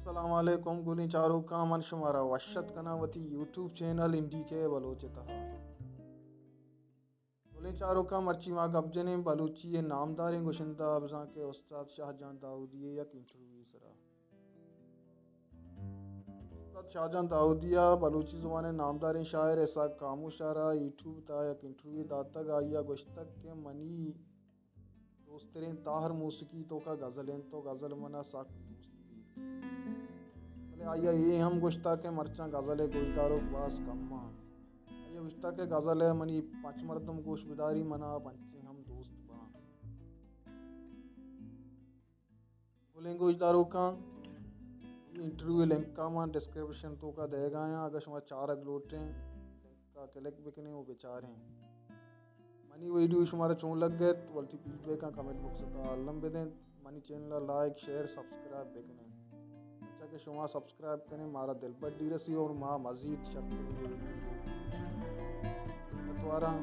السلام علیکم گلیں چاروکاں، من شمارا وش ات کناں وتی یوٹیوب چینل این ڈی کے بلوچ ءِ تہا۔ گلیں چاروکاں، مرچی ما گپ جنیں بلوچی ءِ نامداریں گشندہ بزاں کہ استاد شاہ جان داؤدی ءِ یک انٹرویو ءِ سرا۔ استاد شاہ جان داؤدی ءَ بلوچی زبان ءِ نامداریں شاعر اسحاق خاموش ءَ را یوٹیوب ءِ تہا یک انٹرویو داتگ۔ آئی ءَ گوشتگ کہ منی دوستریں تاہر موسیقی توکا غزل انت، تو غزل منا سک دوست بیت۔ بلے آئی ءَ اے ہم گوشتگ کہ مرچاں غزل ءِ گوشداروک باز کم آں۔ آئی ءَ گوشتگ کہ غزل ءَ منی پنچ مردم گوش بداری، منا پنچیں ہم دوست باں۔ گلیں گوشداروکاں، اے انٹرویو ءِ لنک ءَ من ڈسکرپشن توکا دئیگ ءَ آں، اگاں شما چارگ لوٹیں لنک ءَ کلک بکنیں و بچاریں۔ منی ویڈیو شمارا چون لگت، وتی فیڈ بیکاں کمنٹ باکس ءِ تہا الم بدیں۔ منی چینل ءَ لائک، شیئر، سبسکرائب بکنیں، پرچا کہ شما سبسکرائب کنیں مارا دلبڈی رسی اور ما مزید شرتریں ویڈیو۔ منتواراں،